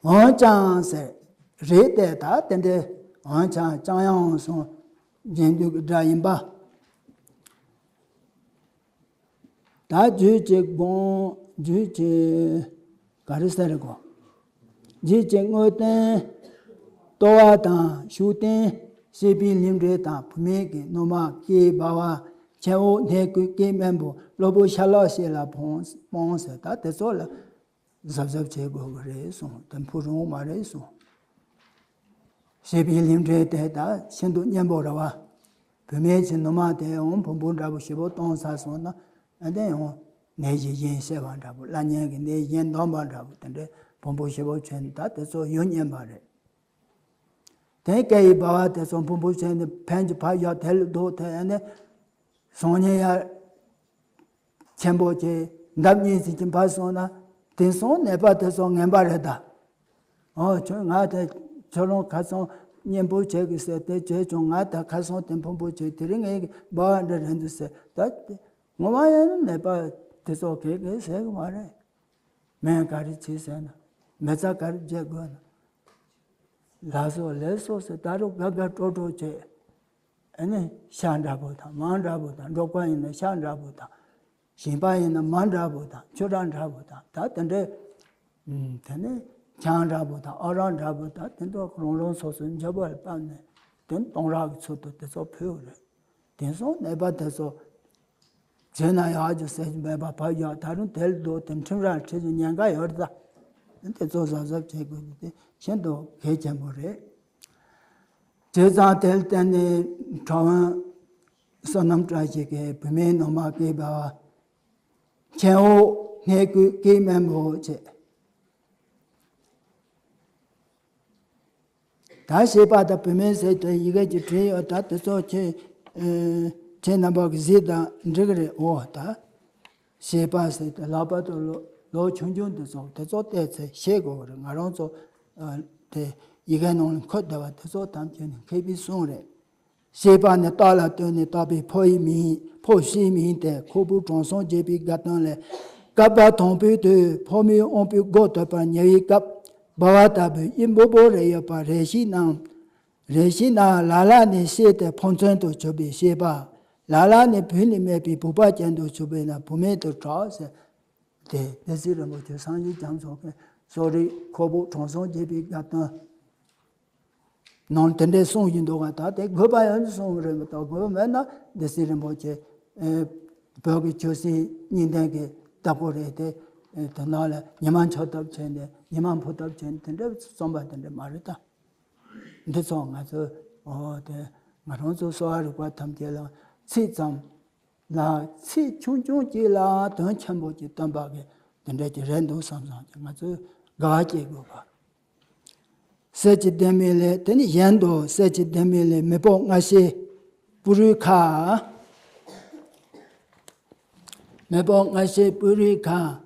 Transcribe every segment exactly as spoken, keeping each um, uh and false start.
འོན་ཀྱང་ཟེར། རེད་དེ་ད་དེ་འདྲའི་འོན་ཀྱང་ཀྱང་ཡང་སོང་རྗེས་འདོད་ཀྱི་སྒྲ་ཡིན་པ། ད་རྒྱུད་ཀྱི་དགོངས་རྒྱུད་ཀྱི་ག་རེ་ཟེར་གོ། རྒྱུད་ཀྱི་དངོས་བསྟན་ལྟོ་བ་དང་ཤུགས་བསྟན་ཤེས་པའི་ལྷུན་གྲལ་དང་བུད་མེད་ཀྱི་ནུ་མ་སྐེའི་སྦ་བ་མཆན་འོག་སྣེ་ཁུག་སྐེ་དམན་པོ་གློ་བུར་ཤ་ལག་ཤེས་ལ་སྤོང་སྤོང་ཟེར། ད་དེ་ཚོ་ལ་གཟབ་གཟབ་བྱེད་དགོས་ཀྱི་རེད་གསུངས། དེ་འཕུར་རུང་མ་རེད་གསུངས། ཞེས་པའི་ལྷུན་གྲལ་དེ་ད་ཤིན་ཏུ་སྙན་པོ་རེད་བ། བུད་མེད་ཀྱི་ནུ་མ་དེ་ཡང་བོང་བུ་འདྲ་པོ་ཞེ་པོ་གཏོང་ཚར་སོང་ན་ཨ་དེ་ཡང་ནད་གཞི་གཞན་བཤད་པ་འདྲ་པོ། བླ་གཉན་གྱི་ནད་གཞན་འདོན་པ་འདྲ་པོ་དེ་འདྲའི་བོང་བུ་ཞེ་པོ་བྱས་ནས་ད་དེ་ཚོ་ཡོན་སྙན་པ་རེད། དེ་སྐེ་ཡི་སྦ་བ་དེ་ཚོ་བོང་བུ་བྱས་ནས་ཕན་གྱི་ཕ་ཡག་དེ་ལ་སྡོད་དེ་ཨ་ནི་སང་ཉིན་ཡར་ཆེན་པོ་ཅིག་འདབ་གཉིས་ཙམ་གྱི་ཕར་སོང་ན་དེང་སང་ནད་པ་དེ་ཚོ་ངན་པ་རེད་ད། ཨོ་ཁྱོད་ང་དེ་ཁྱོད་རང་ཁ་སང་གཉེན་པོ་བྱེད་གི་ཟེར་དེ་བྱས་བྱུང་། ང་ད་ཁ་སང་དེ་ཕུང་པོ་བྱེད་དེ་རིང་ངའི་སྦ་བ་འདྲ་རེད་འདུག་ཟེར། ད་དེ་ངོ་མ་ཡང་ནད་པ་དེ་ཚོ་གས་གས་ཟེར་གི་མ་རེད། སྨན་ག་རེ་བྱེད་ཟེར་ན་མི་ཚ་ག་རེ་བྱེད་དགོས་ན་ལ་སོ་ལས་སོ་ཟེར། ད་རུང་དགའ་དགའ་སྤྲོ་སྤྲོ་བྱེད། ཨ་ནི་ཤ་འདྲ་པོ་དང་མར་འདྲ་པོ་དང་། འབྲོག་པ་ཡིན་ན་ཤ་འདྲ་པོ་དང་། ཞིང་པ་ཡིན་ན་མར་འདྲ་པོ་དང་ཆུ་སྲང་འདྲ་པོ་དང་། ད་དེ་འདྲའི་ཨུམ་དེ་ནས་ཆང་འདྲ་པོ་དང་ཨ་རག་འདྲ་པོ་དང་དེ་ཚོ་རང་རང་སོ་སོའི་འཇོན་པ་ལ་བབས་ནས་དེ་གཏོང་རག་གི་ཚུལ་དུ་དེ་ཚོ་ཕུལ་བ་རེད། དེང་སང་ནད་པ་དེ་ཚོ་བྱས་ན་ཡག་རྒྱུ་ཟེར་གྱི་མེད་པ་ཕར་ཡག་ད་རུང་དེ་ལ་སྡོད་དེ་ཁྲིམས་ར་ཁྲིམས་ཀྱི་ཉེན་ཁ་ཡོད་རེད་ད། དེ་ཚོ་གཟབ་གཟབ་བྱེད་དགོས་རྒྱུ་དེ་ཤིན་ཏུ་གལ་ཆེན་པོ་རེད། བྱས་ཙང་དེར་བརྟེན་ནས་གྲྭ་བོན་བསོད་ནམས་བཀྲ་ཤིས་ཀྱིས་བུད་མེད་ནུ་མ་སྐེའི་སྦ་བ་མཆན་འོག་སྣེ་ཁུག་སྐེ་དམན་པོ་བྱས། ད་ཞེས་པ་དང་བུད་མེད་ཟེར་དེ་ཡི་གེ་གཅིག་བྲིས་ཡོད། ད་དེ་ཚོ་ཁྱེད་ཨེ་ཁྱེད་རྣམ་པ་གིས་གཟིགས་དང་འགྲིག་གི་རེད། འོ་ད། ཞེས་པ་ཟེར་ཏེ་ལག་པ་དང་ལོ་ལོ་ཆུང་ཆུང་དེ་ཚོ་དེ་ཚོ་བལྟས་ཚེ་ཤེས་དགོས་པ་རེད། ང་རང་ཚོ་ཨ་དེ་ཡི་གེ་ནང་ལ་འཁོད་བསྡད་པ་དེ་ཚོ་ཐམས་ཅད་ནི་མཁས་པའི་གསུང་རེད། ཞེས་པ་ནི་རྟགས་ལ་ལྟོས་ནས་བཏགས་པའི་ཕོ་ཡི་མིང་ཕོ་ཕྱིའི་མིང་སྟེ་ཁོག་པའི་དྲང་སྲོང་རྒྱས་པའི་དགའ་སྟོན་ལས། བསྐལ་པ་དང་པོའི་དུས་ཕོ་མོའི་དབང་པོའི་སྒོ་དོད་པར་ཉེ་བའི་སྐབས་སྦ་བ་ལྟ་བུའི་དབྱིབས་འབུར་པོ་རེ་ཡོད་པ་རེ་ཞིག་ན། རེ་ཞིག་ན་ལ་ལ་ནས་སྐྱེས་ཏེ་ཕོ་མཚན་དུ་གྱུར་པའི་ཤེས་པ། ལ་ལ་ནས་བུད་ནས་མེད་པའི་བུ་པ་ཅན་དུ་གྱུར་པས་ན་བུད་མེད་དུ་གྲགས་ཟེར། དེ་སྡེ་སྲིད་རིན་པོ་ཆེ་སངས་རྒྱས་རྒྱ་མཚོ་གི་གསོ་རིག་ཁོག་པ་དྲང་སྲོང་རྒྱས་པའི་དགའ་སྟོན་ནང་དེ་འདྲའི་གསུང་བཞིན་འདུག་ག་ད་དེ་དགོས་པ་ཡང་གསུང་རེད་མ་གཏོགས་དགོས་པ་མེད་ན་སྡེ་སྲིད་རིན་པོ་ཆེ་ཨེ་བོད་ཀྱི་ཆོས་སྲིད་གཉིས་ལྡན་གྱི་བདག་པོ་རེད་དེ། ཨེ་དེ་ནང་ལ་ཉི་མ་འཆར་ཐབས་བྱས་ནས་ཉི་མ་འཕུར་ཐབས་བྱས་ནས་དེ་འདྲ་རྩོམ་པ་དེ་འདྲ་མ་རེད་ད། འདི་ཚོ་ང་ཚོ་ཨོ་དེ་ང་རང་ཚོ་གསོ་བ་རིག་པ་ཐམས་ཅད་ལ་ཚིག་ཙམ་ལ་ཚིག་ཆུང་ཆུང་གཅིག་ལ་དོན་ཆེན་པོ་ཅིག་སྟོན་པ་གི་དེ་འདྲ་ཅིག་རེད་འདུག་བསམ་བསམ་ཅིག་ང་ཚོས་དགའ་བ་སྐྱེ་དགོས་པ། གསེར་གྱི་ལྡེ་མིག་ལས། དེ་ནི་གཞན་དུ་གསེར་གྱི་ལྡེ་མིག་ལས་མི་དཔོག་སྔ་ཕྱི་པུ་རུའི་ཁ། མི་དཔོག་སྔ་ཕྱི་པུ་རུའི་ཁ།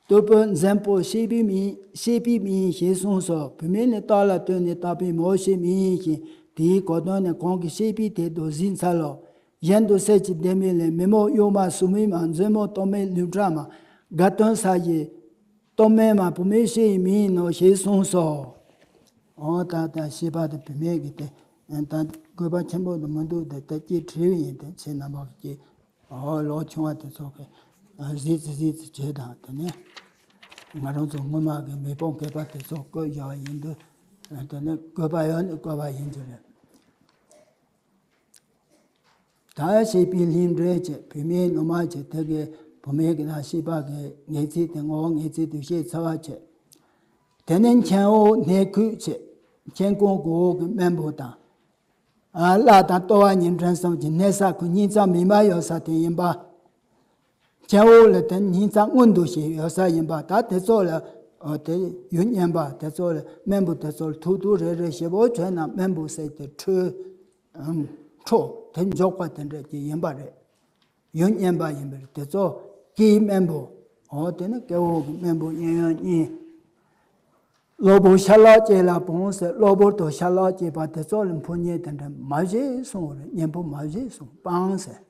གཏུར་ཕུད་འཛིན་པོ་ཤེས་པའི་མིང་ཤེས་པའི་མིང་ཞེས་གསུངས་སོ། བུད་མེད་ནི་རྟགས་ལ་ལྟོས་ནས་བཏགས་པའི་མོ་ཞེས་མིང་ཡིན་ཞིང་། དེའི་གོ་དོན་ནི་གང་གིས་ཤེས་པའི་དེ་དུ་གཟིགས་འཚལ་ལོ། གཞན་དུ་གསེར་གྱི་ལྡེ་མིག་ལས་མི་མོ་གཡོག་མ་ཟུར་མིག་མ་མཛུབ་མོ་སྟོད་སྨད་ལུས་ཕྲ་མ། དགའ་སྟོན་ས་གཞི་སྟོད་སྨད་མ་བུད་མེད་ཤེས་ཡི་མིང་ཡིན་ནོ་ཞེས་གསུངས་སོ། འོ་ད་ལྟ་ཤེས་པ་དེ་བུད་མེད་ཀྱི་དེ་ད་དགོས་པ་ཆེན་པོ་དུ་མི་འདུག་དེ་ལྟ་སྐྱེས་བྲིས་ཡིན་དེ་ཁྱེད་རྣམ་པ་ཀྱིས། ཨོ་ལོ་ཆུང་བ་དེ་ཚོ་གི་གཟིགས་ཙི་གཟིགས་ཙི་བྱེད་དང་། དེ་ནས་ང་རང་ཚོ་སྔོན་མ་གི་མི་དཔོག་མཁས་པ་དེ་ཚོ་བཀོད་བཞག་པ་ཡིན་དུས། དེ་ནས་བཀོད་པ་ཡང་ནས་བཀོད་པ་ཡིན་གྱི་རེད། ད་ཞེས་པའི་ལྷུན་གྲལ་བྱས། བུད་མེད་ནུ་མ་བྱས། དེ་གའི་བུད་མེད་ཀྱི་ནང་ཤེས་པ་གི་ངེས་ཚིག་དེ་ངོ་བོ་ངེས་ཚིག་དུ་ཤེས་ཚར་བ་བྱས། དེ་ནས་མཆན་འོག་སྣེ་ཁུག་བྱས། མཆན་ཁུང་གི་འོག་གི་སྨན་བུ་དང་། ཨ་བརླ་དང་ལྟོ་བ་གཉིས་འདྲེན་གསུམ་གྱི་གནས་ས་ཁོ་སྙིང་རྩ་མིག་དམར་ཡོད་ས་དེ་ཡིན་པ། མཆན་འོག་ལ་དེ་སྙིང་རྩ་སྔོན་དུ་ཞིག་ཡོད་ས་ཡིན་པ། ད་དེ་ཚོ་ལ་ཨ་དེ་ཡུལ་རྙིང་པ་དེ་ཚོ་ལ་སྨན་བུ་དེ་ཚོ་ལ་ཐུག་ཐུག་རེ་རེ་ཞེ་པོ་བྱས་ན་སྨན་བུ་ཟེར་ཏེ་འཕྲོ་འཕྲོ་དེ་འཇོག་པ་དེ་འདྲ་ཅིག་ཡིན་པ་རེད། ཡུལ་རྙིང་པ་ཡིན་པ་རེད། དེ་ཚོ་སྐེའི་སྨན་བུ། འོ་དེ་ནི་སྐེ་འོག་གི་སྨན་བུ་གཡས་གཡོན་གཉིས། གློ་བུར་ཤ་ལག་སྐྱེས་ལ་སྤང་ཟེར། གློ་བུར་དུ་ཤ་ལག་སྐྱེས་པ་དེ་ཚོ་ལ་འཕུར་མཁན་དེ་འདྲ་མ་བྱེད་གསུངས་པ་རེད། གཉེན་པོ་མ་བྱེད་གསུངས། སྤང་ཟེར།